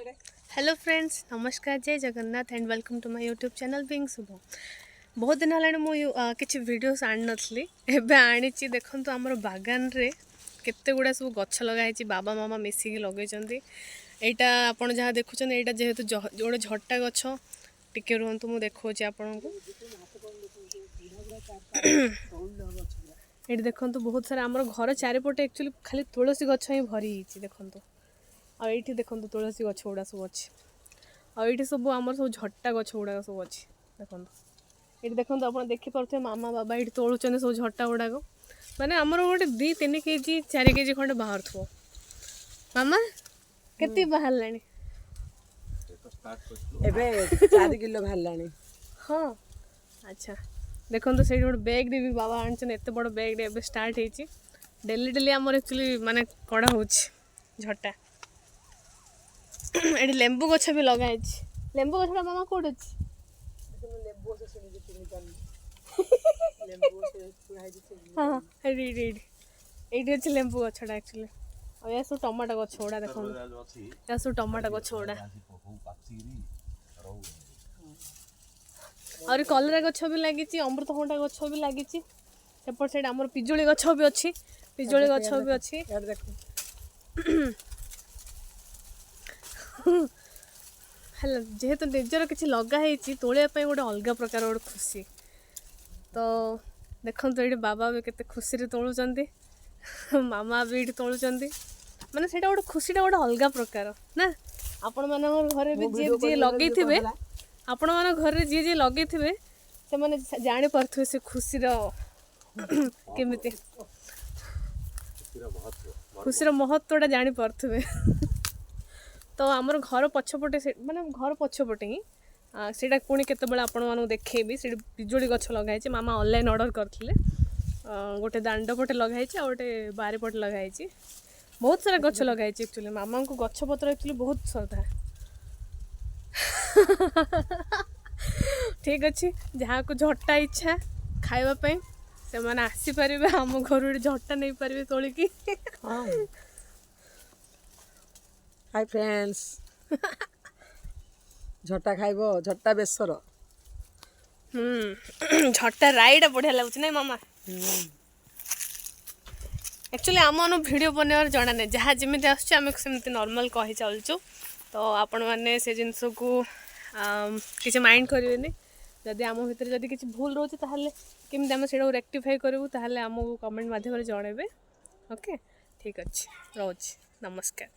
Hello friends, ନମସ୍କାର, ଜୟ Jagannath and welcome to my YouTube channel being ଶୁଭ। ବହୁତ ଦିନ ହେଲାଣି ମୁଁ କିଛି ଭିଡ଼ିଓସ୍ ଆଣିନଥିଲି, ଏବେ ଆଣିଛି। ଦେଖନ୍ତୁ, ଆମର ବାଗାନରେ କେତେ ଗୁଡ଼ା ସବୁ ଗଛ ଲଗା ହେଇଛି। ବାବା ମାମା ମିଶିକି ଲଗେଇଛନ୍ତି। ଏଇଟା ଆପଣ ଯାହା ଦେଖୁଛନ୍ତି, ଏଇଟା ଯେହେତୁ ଗୋଟେ ଝଟା ଗଛ। ଟିକେ ରୁହନ୍ତୁ, ମୁଁ ଦେଖାଉଛି ଆପଣଙ୍କୁ। ଏଇଠି ଦେଖନ୍ତୁ, ବହୁତ ସାରା ଆମର ଘର ଚାରିପଟେ ଆକ୍ଚୁଆଲି ଖାଲି ତୁଳସୀ ଗଛ ହିଁ ଭରି ହେଇଛି। ଦେଖନ୍ତୁ, ଆଉ ଏଇଠି ଦେଖନ୍ତୁ, ତୁଳସୀ ଗଛ ଗୁଡ଼ା ସବୁ ଅଛି। ଆଉ ଏଇଠି ସବୁ ଆମର ସବୁ ଝଟା ଗଛ ଗୁଡ଼ାକ ସବୁ ଅଛି। ଦେଖନ୍ତୁ, ଏଇଠି ଦେଖନ୍ତୁ, ଆପଣ ଦେଖିପାରୁଥିବେ, ମାମା ବାବା ଏଇଠି ତୋଳୁଛନ୍ତି ସବୁ ଝଟା ଗୁଡ଼ାକ। ମାନେ ଆମର ଗୋଟେ 2-3 କେଜି, 4 କେଜି ଖଣ୍ଡେ ବାହାରୁଥିବ। ମାମା, କେତିକି ବାହାରିଲାଣି? ଏବେ 4 କିଲୋ ବାହାରିଲାଣି। ହଁ, ଆଚ୍ଛା। ଦେଖନ୍ତୁ, ସେଇଠି ଗୋଟେ ବ୍ୟାଗ୍ରେ ବି ବାବା ଆଣିଛନ୍ତି, ଏତେ ବଡ଼ ବ୍ୟାଗ୍ରେ। ଏବେ ଷ୍ଟାର୍ଟ ହେଇଛି। ଡେଲି ଡେଲି ଆମର ଆକ୍ଚୁଆଲି ମାନେ କଢ଼ା ହେଉଛି ଝଟା। ଏଠି ଲେମ୍ବୁ ଗଛ ବି ଲଗା ହେଇଛି। ଲେମ୍ବୁ ଗଛଟା ମାମା କୋଉଠି ଅଛି? ଲେମ୍ବୁ ଗଛ ଶୁଣିକି ଚିହ୍ନି ପାରୁନି। ଲେମ୍ବୁ ଗଛ ଛୁଆ ହେଇଛି ଚିହ୍ନି। ହଁ, ଏଇଠି ଏଇଠି ଏଇଠି ଏଇଠି ଅଛି ଲେମ୍ବୁ ଗଛଟା ଆକ୍ଚୁଆଲି। ଆଉ ଏହା ସବୁ ଟମାଟୋ ଗଛ ଗୁଡ଼ା। ଦେଖନ୍ତୁ, ଏହା ସବୁ ଟମାଟୋ ଗଛ ଗୁଡ଼ା। ଆହୁରି କଲରା ଗଛ ବି ଲାଗିଛି, ଅମୃତଭଣ୍ଡା ଗଛ ବି ଲାଗିଛି। ସେପଟ ସାଇଡ୍ ଆମର ପିଜୁଳି ଗଛ ବି ଅଛି, ପିଜୁଳି ଗଛ ବି ଅଛି। ଇଆଡ଼େ ଦେଖ। ହେଲା, ଯେହେତୁ ନିଜର କିଛି ଲଗା ହେଇଛି, ତୋଳିବା ପାଇଁ ଗୋଟେ ଅଲଗା ପ୍ରକାର ଗୋଟେ ଖୁସି। ତ ଦେଖନ୍ତୁ, ଏଇଠି ବାବା ବି କେତେ ଖୁସିରେ ତୋଳୁଛନ୍ତି, ମାମା ବି ଏଇଠି ତୋଳୁଛନ୍ତି। ମାନେ ସେଇଟା ଗୋଟେ ଖୁସିଟା ଗୋଟେ ଅଲଗା ପ୍ରକାର ନା? ଆପଣମାନଙ୍କ ଘରେ ବି ମୁଁ ଯିଏ ଭିଡ଼ିଓ ଯିଏ କରିବି। ଲଗେଇଥିବେ, ଆପଣମାନଙ୍କ ଘରେ ଯିଏ ଯିଏ ଲଗେଇଥିବେ, ସେମାନେ ଜାଣିପାରୁଥିବେ ସେ ଖୁସିର କେମିତି, ଖୁସିର ମହତ୍ଵଟା ଜାଣିପାରୁଥିବେ। ତ ଆମର ଘର ପଛପଟେ ସେ ମାନେ ଘର ପଛପଟେ ହିଁ ସେଇଟା ପୁଣି କେତେବେଳେ ଆପଣମାନଙ୍କୁ ଦେଖେଇବି। ସେଇଠି ପିଜୁଳି ଗଛ ଲଗା ହେଇଛି। ମାମା ଅନଲାଇନ୍ ଅର୍ଡ଼ର କରିଥିଲେ। ଗୋଟେ ଦାଣ୍ଡ ପଟେ ଲଗା ହେଇଛି ଆଉ ଗୋଟେ ବାରିପଟେ ଲଗା ହେଇଛି। ବହୁତ ସାରା ଗଛ ଲଗା ହେଇଛି। ଆକ୍ଚୁଆଲି ମାମାଙ୍କୁ ଗଛ ପତ୍ର ଆକ୍ଚୁଆଲି ବହୁତ ଶ୍ରଦ୍ଧା। ଠିକ୍ ଅଛି, ଯାହାକୁ ଝଟା ଇଚ୍ଛା ଖାଇବା ପାଇଁ, ସେମାନେ ଆସିପାରିବେ ଆମ ଘରୁ, ଏଠି ଝଟା ନେଇପାରିବେ ତୋଳିକି। ହଁ, ହାଇ ଫ୍ରେଣ୍ଡସ୍, ଝଟା ଖାଇବ? ଝଟା ବେସର। ଝଟା ରାଇଟା ବଢ଼ିଆ ଲାଗୁଛି, ନାଇଁ ମାମା? ଆକ୍ଚୁଆଲି ଆମମାନଙ୍କୁ ଭିଡ଼ିଓ ବନେଇବାର ଜଣା ନାହିଁ। ଯାହା ଯେମିତି ଆସୁଛି, ଆମେ ସେମିତି ନର୍ମାଲ୍ କହି ଚାଲୁଛୁ। ତ ଆପଣମାନେ ସେ ଜିନିଷକୁ କିଛି ମାଇଣ୍ଡ କରିବେନି। ଯଦି ଆମ ଭିତରେ ଯଦି କିଛି ଭୁଲ ରହୁଛି, ତାହେଲେ କେମିତି ଆମେ ସେଇଟାକୁ ରେକ୍ଟିଫାଇ କରିବୁ, ତାହେଲେ ଆମକୁ କମେଣ୍ଟ ମାଧ୍ୟମରେ ଜଣାଇବେ। ଓକେ, ଠିକ୍ ଅଛି, ରହୁଛି, ନମସ୍କାର।